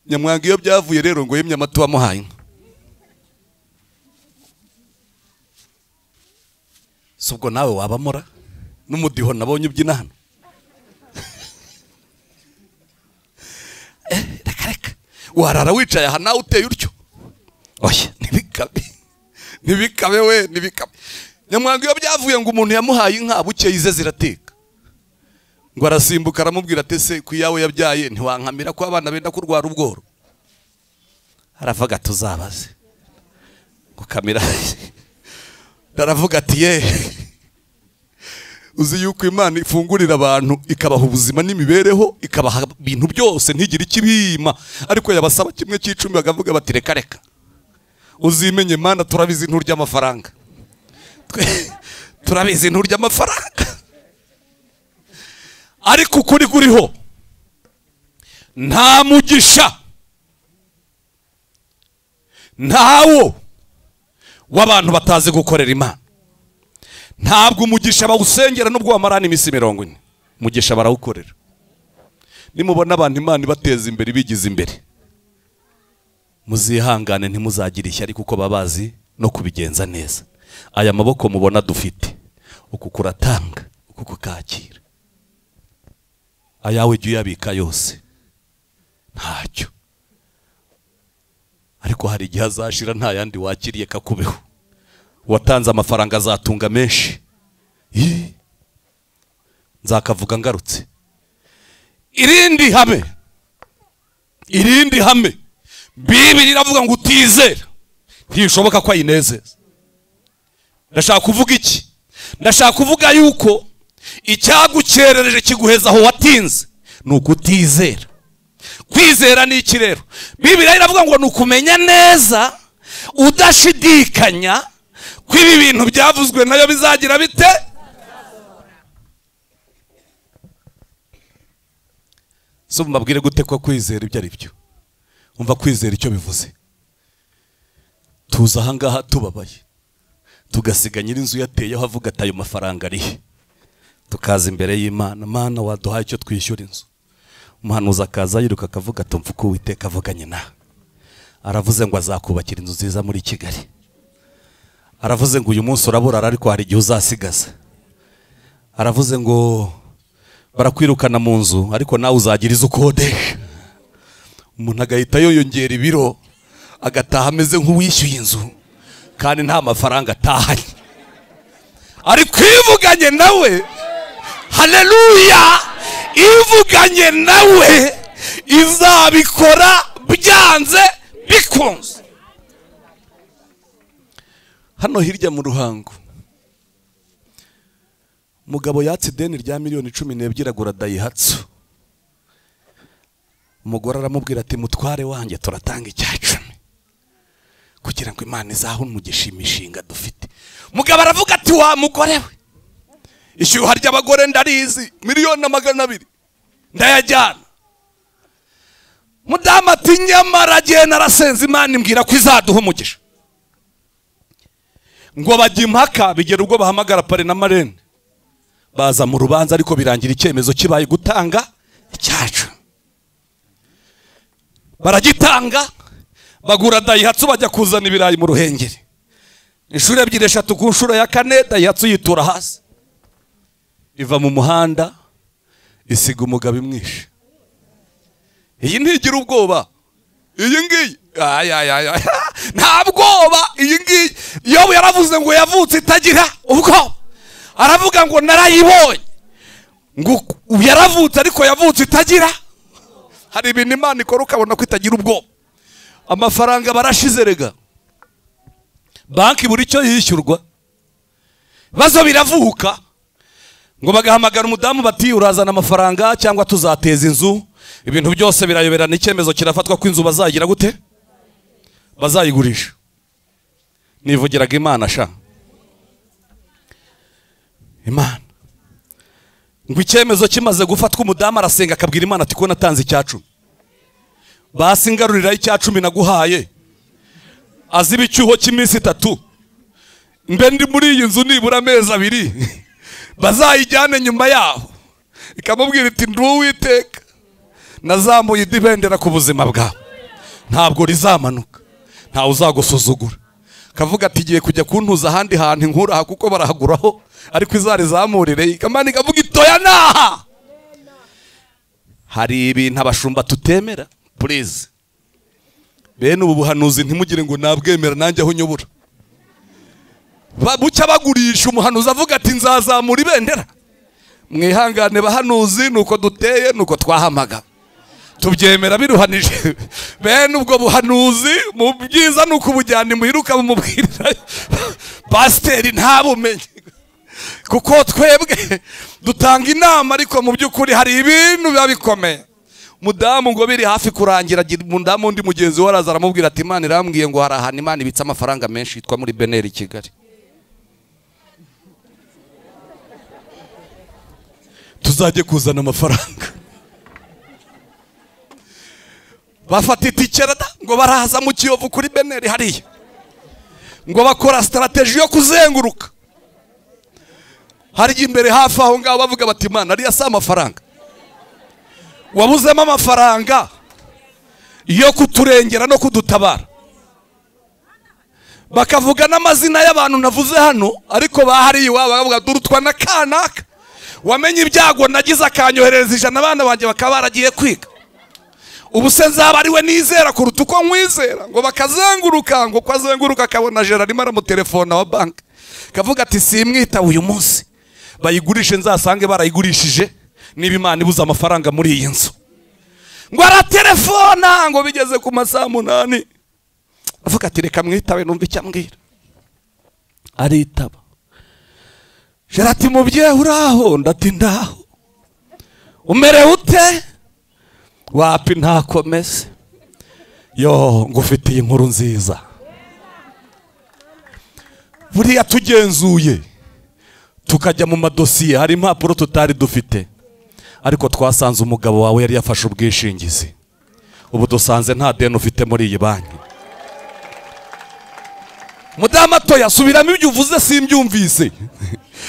Nyamwanga iyo byavuye rero ngo yemye amatu amuhaye. Subwo nawe wabamora n'umudiho nabonye ubyina hano. Reka reka warara wicaye aha nawe uteye utyo, Oya, ntibikabe, ntibikabe we, ntibikabe. Nyamwanga iyo byavuye ngo umuntu yamuhaye inka bukeye ize zirateka, ngo arasimbuka aramubwira ati se ku yawe yabyaye ntiwankamira ko abana benda kurwara ubworo. Aravuga tuzabaze gukamira. Aravuga ati ye, uzi yuko Imana ifungurira abantu ikabaha ubuzima n'imibereho, ikabaha ibintu byose ntigire ikibima, ariko yabasaba kimwe cy'icumi bakavuga bati reka reka, uzimenye Imana turabizi nturya amafaranga, turabizi nturya amafaranga. Ariko ukuri kuriho, nta mugisha ntawo w'abantu batazi gukorera Imana. Ntabwo umugisha bawusengera nubwo wamarana iminsi 40, umugisha barawukorera. Nimubona abantu Imana ibateza imbere bigize imbere, muzihangane ntimuzagire ishyari kuko babazi no kubigenza neza. Aya maboko mubona dufite, uku kuratanga, uku kukakira, ayawe jya uyabika yose ntacyo, ariko hari igihe azashira nta yandi wakiriye kakubeho. Watanze amafaranga azatunga menshi, nzakavuga ngarutse. Irindi hame, irindi hame, Bibiri iravuga ngo utizera ntishoboka ko ayinezeza. Ndashaka kuvuga iki? Ndashaka kuvuga yuko icyagukerereje kiguheza aho watinze ni ukutizera. Kwizera ni iki rero? Bibiri iravuga ngo ni ukumenya neza udashidikanya ko ibi bintu byavuzwe nayo bizagira bite. So mbabwire gute ko kwizera ibyo ari byo? Umva kwizera icyo bivuze. Tuza ahangaha tubabaye, tugasiga nyir'inzu yateyeho avuga ati ayo mafaranga ari, tukaza imbere y'Imana, Mana waduhaye icyo twishyura inzu. Umuhanuzi akaza yiruka akavuga ati mvuko Uwiteka avuganye nawe, aravuze ngo azakubakira inzu nziza muri Kigali, aravuze ngo uyu munsi uraburara ariko hari igihe uzasigaza, aravuze ngo barakwirukana mu nzu ariko nawe uzagira izo ukodesha. Umuntu agahita yoyongera ibiro agataha ameze nk'uwishyuye inzu kandi nta mafaranga atahanye, ariko ivuganye nawe, haleluya, ivuganye nawe izabikora byanze bikunze. Hano hirya mu Ruhango, mugabo yatse ideni rya miliyoni 12 agura Daihatsu. Umugore aramubwira ati mutware wanjye turatanga icya 10 kugira ngo Imana izahe umugisha imishinga dufite. Mugabo aravuga ati wa mugore we, ishyuha ry'abagore ndarizi, 200,000,000 ndayajyana. Mudamu ati nyamara agiye narasenze Imana imbwira ko izaduha umugisha. Ngo bajya impaka bigera ubwo bahamagara pare na marene, baza mu rubanza, ariko birangira icyemezo kibaye gutanga icyacu. Baragitanga, bagura Daihatsu bajya kuzana ibirayi mu Ruhengeri. Inshuro 2 3 ku nshuro ya 4 Daihatsu yitura hasi, iva mu muhanda isiga umugabo imwishe. Iyi ntigira ubwoba, iyi ngiyi ay nta bwoba. Iyi ngiyi Yobu yaravuze ngo yavutse itagira ubwoba, aravuga ngo narayibonye, ngo yaravutse ariko yavutse itagira. Hari ibintu Imana ikora ukabona ko itagira ubwoba. Amafaranga barashize rega, banki buri cyo yishyurwa, bazo biravuka ngo bagahamagara umudamu bati urazana amafaranga cyangwa tuzateza inzu. Ibintu byose birayoberana, icyemezo kirafatwa ko inzu bazagira gute, bazayigurisha. Nivugiraga Imana sha, Imana ngo icyemezo kimaze gufatwa umudamu arasenga akabwira Imana ati ko natanze icya 10, basi ngarurira icya 10 naguhaye, aziba icyuho cy'iminsi 3, mbe ndi muri iyi nzu nibura amezi 2 bazayijyane nyuma yaho. Ikamubwira iti ndi Uwiteka nazamuye idibendera ku buzima bwawe, ntabwo rizamanuka, ntawe uzagusuzugura. Kavuga ati giye kujya kuntuza ahandi hantu inkura kuko barahaguraho, ariko izarizamurire. Ikamana ikavuga itoya naha. Hari ibintu abashumba tutemera, please. Bene ubu buhanuzi ntimugire ngo nabwemera nanjye aho nyobora. Bucya bagurisha umuhanuzi avuga ati nzazamura ibendera. Mwihangane bahanuzi, nuko duteye nuko twahamaga, tubyemera biruhanije. Bene ubwo buhanuzi mu byiza nuko ubujyana imuhiruka bumubwirira pasiteri ntabumenye, kuko twebwe dutanga inama ariko mu by'ukuri hari ibintu biba bikomeye. Mudamu ngo biri hafi kurangira, mudamu undi mugenzi we araza aramubwira ati Imana irambwiye ngo hari ahantu Imana ibitse amafaranga menshi yitwa muri Beneri i Kigali, tuzajye kuzana amafaranga. Bafata itike ngo baraza mu Kiyovu kuri Beneri hariya, ngo bakora strategy yo kuzenguruka hari imbere hafi aho ngaho, bavuga bati Imana ariya si amafaranga, wabuzemo amafaranga yo kuturengera no kudutabara. Bakavuga n'amazina y'abantu navuze hano, ariko bahari iwabo bakavuga durutwa na kanaka, wamenye ibyago nagize akanyoherereza 100 abana banjye bakaba baragiye kwiga, ubu se nzaba ari we nizera kuruta uko nkwizera. Ngo bakazenguruka, ngo ko azenguruka akabona Gerard arimo aramutelefona wa banki, kavuga ati simwita uyu munsi, bayigurishe nzasange barayigurishije niba Imana ibuze amafaranga muri iyi nzu. Ngo aratelefona, ngo bigeze ku masaha 8 avuga ati reka mwitabe numva icyo ambwira. Aritaba. Gerard ati mubyeyi uraho? Ndati ndaho. Umerewe ute? Wapi ntakomeze. Yo ngufitiye inkuru nziza. Buriya tugenzuye tukajya mu madosiye, hari impapuro tutari dufite, ariko twasanze umugabo wawe yari yafashe ubwishingizi, ubu dusanze nta deni ufite muri iyi banki. Mudamu atoya subiramo ibyo uvuze simbyumvise.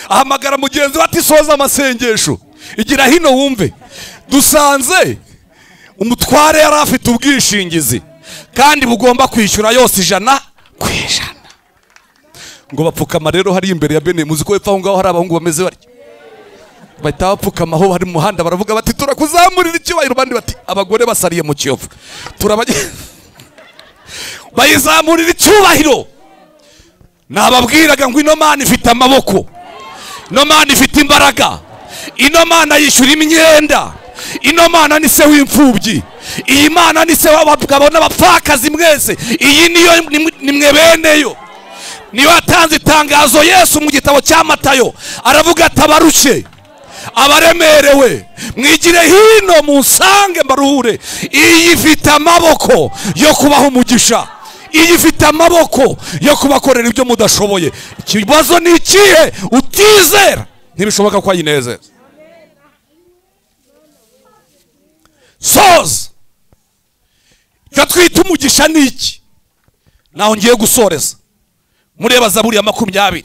Ahamagara mugenzi we ati soza amasengesho, igira hino wumve. Dusanze umutware yari afite ubwishingizi kandi bugomba kwishyura yose 100%. Ngo bapfukama rero hari imbere ya Bene, muzi ko epfa aho ngaho hari abahungu bameze batyo, bahita bapfukama aho bari mu muhanda baravuga bati turakuzamurira icyubahiro, bandi bati abagore basariye mu Kiyovu turabajye bayizamurira icyubahiro. Nababwiraga ngo ino Mana ifite amaboko, ino Mana ifite imbaraga, ino Mana yishyura imyenda, ino Mana ni se w'imfubyi, iyi Mana ni se w'abagabo n'abapfakazi mwese, iyi niyo nimwe beneyo. Niyo yatanze itangazo Yesu mu gitabo cya Matayo, aravuga ati abarushye abaremerewe mwigire hino munsange mbaruhure. Iyi ifite amaboko yo kubaha umugisha, iyi ifite amaboko yo kubakorera ibyo mudashoboye. Ikibazo ni ikihe? Utizera ntibishoboka ko ayinezeza. Soza icyo twita umugisha ni iki? Naho ngiye gusoreza. Mureba Zaburi ya 20,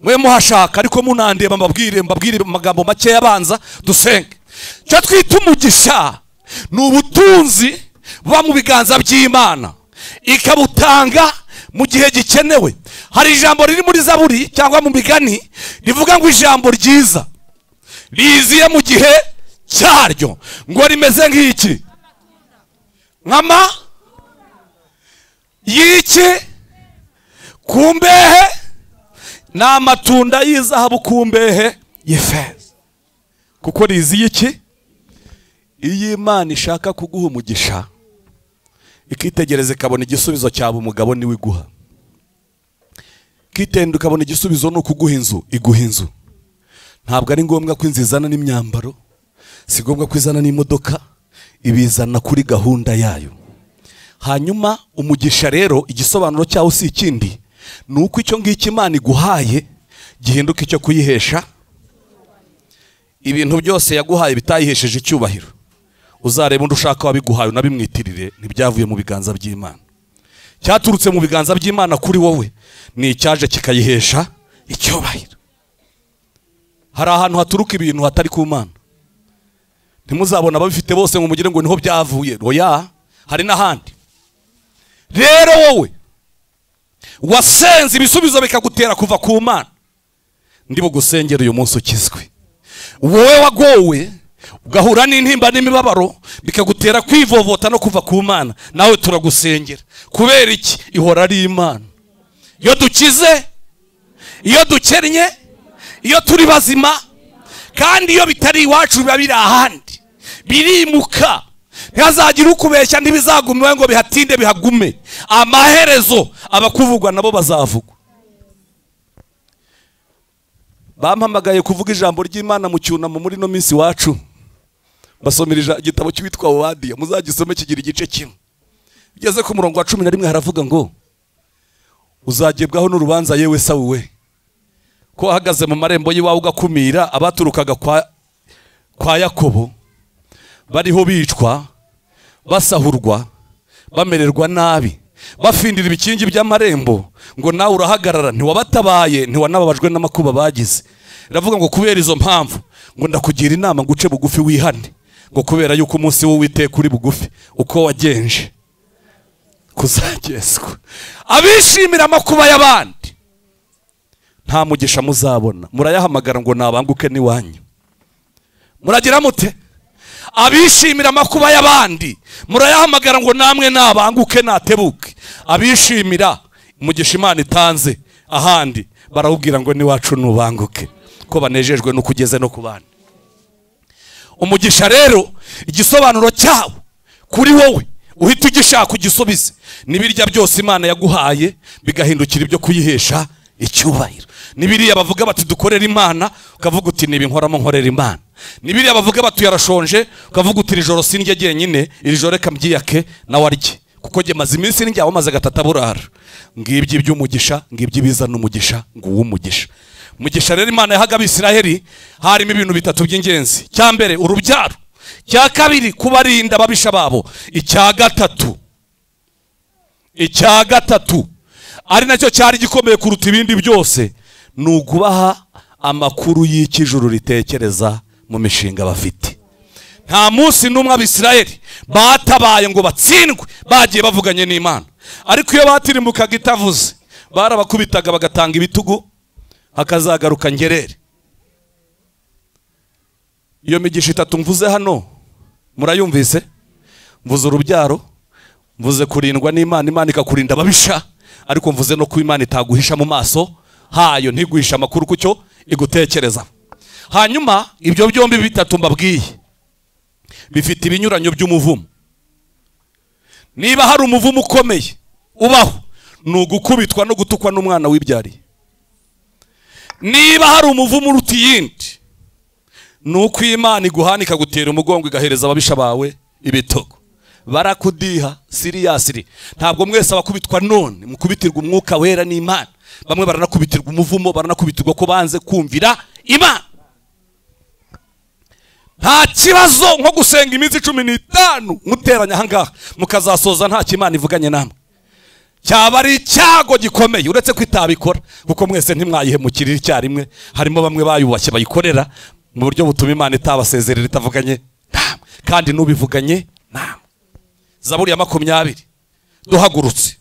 mwe muhashaka ariko munandeba mbabwire amagambo make abanza dusenge. Icyo twita umugisha ni ubutunzi buba mu biganza by'Imana ikabutanga mu gihe gikenewe. Hari ijambo riri muri Zaburi cyangwa mu migani rivuga ngo ijambo ryiza riziye mu gihe cyaryo, ngo rimeze nk'iki? Nkama y'iki kumbehe ni amatunda y'izahabu kumbehe y'ifeza. Kuko riziye iki? Iyo Imana ishaka kuguha umugisha ikitegereza ikabona igisubizo cyaba umugabo niwe iguha, ikitenda ukabona igisubizo ni ukuguha inzu, iguha inzu. Ntabwo ari ngombwa ko inzu izana n'imyambaro, si ngombwa ko izana n'imodoka, ibizana kuri gahunda yayo. Hanyuma umugisha rero igisobanuro cyawo si ikindi, ni uko icyo ngicyo Imana iguhaye gihinduka icyo kuyihesha. Ibintu byose yaguhaye bitayihesheje icyubahiro, uzareba undi ushaka wabiguhaye unabimwitirire, ntibyavuye mu biganza by'Imana. Cyaturutse mu biganza by'Imana kuri wowe ni icyaje kikayihesha icyubahiro. Hari ahantu haturuka ibintu hatari ku Mana, ntimuzabona ababifite bose ngo mugire ngo niho byavuye. Oya, hari n'ahandi. Rero wowe wasenze ibisubizo bikagutera kuva ku Mana, ndi bugusengera uyu munsi ukizwe. Wowe wagowe ugahura n'intimba n'imibabaro bikagutera kwivovota no kuva ku Mana, nawe turagusengera. Kubera iki? Ihora ari Imana. Iyo dukize, iyo dukennye, iyo turi bazima, kandi iyo bitari iwacu biba biri ahandi, birimuka. Ntihazagira ukubeshya, ntibizagume ngo bihatinde bihagume. Amaherezo abakuvugwa nabo bazavugwa. Bampamagaye kuvuga ijambo ry'Imana mu cyunamo muri no minsi wacu, basomera igitabo cyitwa Obadiya, muzagisome kigira igice kimwe. Ugeze ku murongo wa 11 haravuga ngo uzagebwaho n'urubanza yewe Esawu we, ko ahagaze mu marembo y'iwawe ugakumira abaturukaga kwa Yakobo, bariho bicwa, basahurwa, bamererwa nabi, bafindira ibikingi by'amarembo, ngo nawe urahagarara, ntiwabatabaye, ntiwanababajwe n'amakuba bagize. Iravuga ngo kubera izo mpamvu ngo ndakugira inama ngo uce bugufi wihane, ngo kubera yuko umunsi w'Uwiteka uri bugufi, uko wagenje kuzagezwa. Abishimira amakuba y'abandi nta mugisha muzabona, murayahamagara ngo nabanguke n'iwanyu. Muragira mute? Abishimira amakuba y'abandi murayahamagara ngo namwe nabanguke natebuke. Abishimira umugisha Imana itanze ahandi barawubwira ngo niwacu nubanguke, ko banejejwe no kugeze no kubana. Umugisha rero igisobanuro cyawo kuri wowe uhita ugishaka ugisubize, nibirya byose Imana yaguhaye bigahindukira ibyo kuyihesha icyubahiro. Nibiriya bavuga bati dukorera Imana, ukavuga uti nibi nkoramo nkorera Imana. Nibiriya bavuga bati yarashonje, ukavuga uti iri joro sinjye jyenyine, iri joro reka mbyiyake nawe arye, kuko jye maze iminsi njya wamaze gatatu burara. Ngibyo iby'umugisha, ngibyo ibizana umugisha, nguwo umugisha. Umugisha rero Imana yahaga Abisiraheli harimo ibintu bitatu by'ingenzi. Cya mbere urubyaro, cya kabiri kubarinda ababisha babo, icya gatatu ari nacyo cyari gikomeye kuruta ibindi byose, ni ugubaha amakuru y'ikijuru ritekereza mu mishinga bafite. Nta munsi n'umwe Abisirayeli batabaye ngo batsindwe bagiye bavuganye n'Imana, ariko iyo batirimbukaga itavuze barabakubitaga bagatanga ibitugu, hakazagaruka ngerere. Iyo migisha itatu mvuze hano murayumvise? Mvuze urubyaro, mvuze kurindwa n'Imana, Imana ikakurinda ababisha, ariko mvuze no kuba Imana itaguhisha mu maso hayo, ntiguhisha amakuru kucyo igutekereza. Hanyuma ibyo byombi bitatu mbabwiye bifite ibinyuranyo by'umuvumo. Niba hari umuvumo ukomeye ubaho, ni ugukubitwa no gutukwa n'umwana wibyariye. Niba hari umuvumo uruta iyindi, ni uko Imana iguhana ikagutera umugongo igahereza ababisha bawe ibitogo. Barakudiha siriyasiri. Ntabwo mwese abakubitwa none mukubitirwa umwuka wera n'Imana. Bamwe baranakubitirwa umuvumo, baranakubitirwa ko banze kumvira Imana. Nta kibazo nko gusenga iminsi 15 muteranya ahangaha mukazasoza nta Imana ivuganye namwe. Cyaba ari icyago gikomeye, uretse ko itabikora, kuko mwese ntimwayihemukirira icyarimwe. Harimo bamwe bayubashye bayikorera mu buryo butuma Imana itabasezerera itavuganye namwe, kandi n'ubivuganye namwe. Zaburi ya 20 duhagurutse.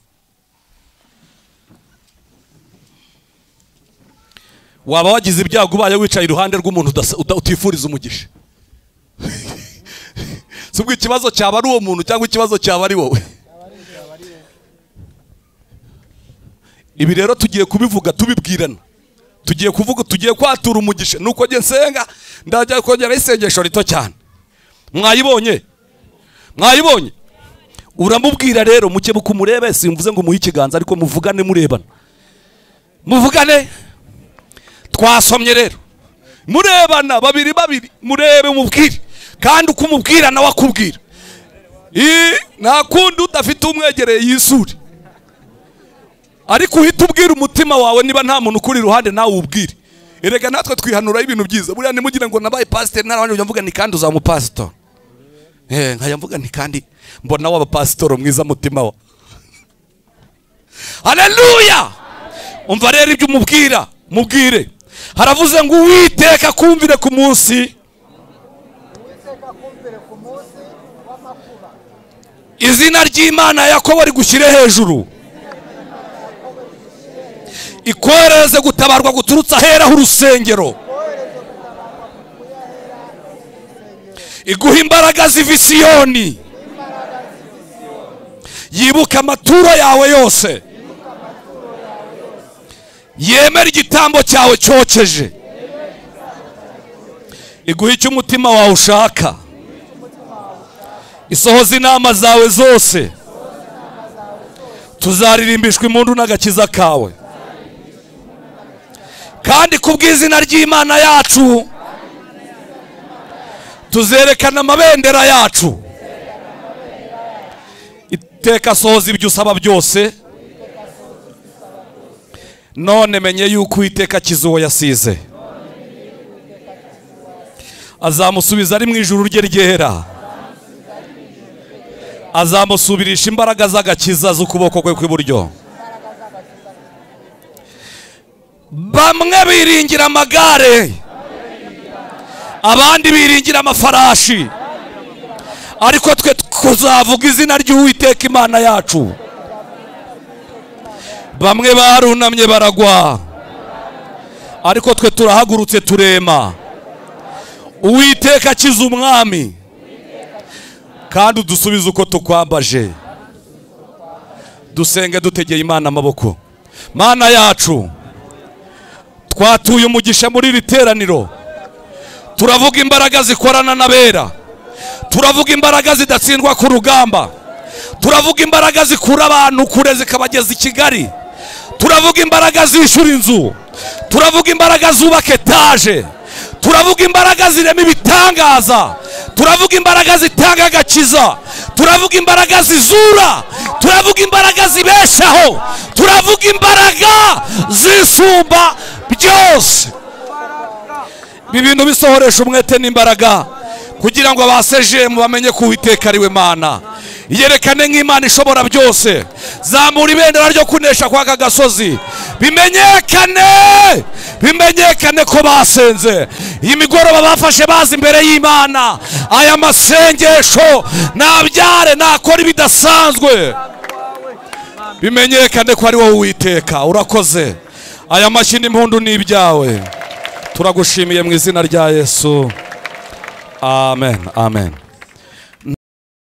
Waba wagize ibyago ubaye wicaye iruhande rw'umuntu utifuriza umugisha. Subwo ikibazo cyaba ari uwo muntu cyangwa ikibazo cyaba ari wowe. Ibi rero tugiye kubivuga tubibwirana, tugiye kuvuga, tugiye kwatura umugisha. Nuko nge nsenga ndajya kongera isengesho rito cyane. Mwayibonye? Mwayibonye? Uramubwira rero mukebuka umurebe, simvuze ngo muhe ikiganza, ariko muvugane murebana. Muvugane. Twasomye rero murebana babiri babiri, murebe umubwire, kandi uko umubwira nawe akubwira. Nta kundi udafite umwegereye yisure, ariko uhita ubwira umutima wawe. Niba nta muntu ukuri iruhande nawe ubwire. Erega natwe twihanura ibintu byiza. Buriya nimugire ngo nabaye pastor narabanje mvuga ni kandi uzaba umupastor. Nkaya mvuga ni kandi mbona waba pastor mwiza mutima wa. Haleluya! Umva rero ibyo umubwira, mubwire. Haravuze ngo Uwiteka kumvire ku munsi, izina ry'Imana Yakobo rigushyire hejuru, ikohereze gutabarwa guturutse ahera h'urusengero, Iguha imbaraga ziva i Siyoni, yibuka amaturo yawe yose, yemera igitambo cyawe cyokeje. Iguha icyo umutima wawe ushaka, isohoza inama zawe zose. Tuzaririmbishwa impundu n'agakiza kawe, kandi kubw'izina ry'Imana yacu tuzerekana amabendera yacu. Iteka sohoza ibyo usaba byose. None menye yuko Uwiteka akiza uwo yasize, azamusubiza ari mu ijuru rye ryera, azamusubirisha imbaraga z'agakiza z'ukuboko kwe kw'iburyo. Bamwe biringira amagare, abandi biringira amafarashi, ariko twe tuzavuga izina ry'Uwiteka Imana yacu. Bamwe barunamye baragwa, ariko twe turahagurutse turema. Uwiteka akiza umwami, kandi udusubize uko tukwambaje. Dusenge dutegeye Imana amaboko. Mana yacu, twatuye umugisha muri iri teraniro. Turavuga imbaraga zikorana n'abera, turavuga imbaraga zidatsindwa ku rugamba, turavuga imbaraga zikura abantu kure zikabageza i Kigali, turavuga imbaraga zishyura inzu, turavuga imbaraga zubaka etaje, turavuga imbaraga zirema ibitangaza, turavuga imbaraga zitanga agakiza, turavuga imbaraga zizura, turavuga imbaraga zibeshaho, turavuga imbaraga zisumba byose. Ibi bintu bisohoresha umwete n'imbaraga, kugira ngo abasejemu bamenye ko Uwiteka ari we Mana. Yerekane nk'Imana ishobora byose. Zamura ibendera ryo kunesha kwa aka gasozi, bimenyekane, bimenyekane ko basenze. Iyi migoroba bafashe baza imbere y'Imana. Aya masengesho nabyare nakora ibidasanzwe, bimenyekane ko ari wowe Uwiteka. Urakoze. Aya mashyi n'impundu ni ibyawe. Turagushimiye mu izina rya Yesu. Amen, amen.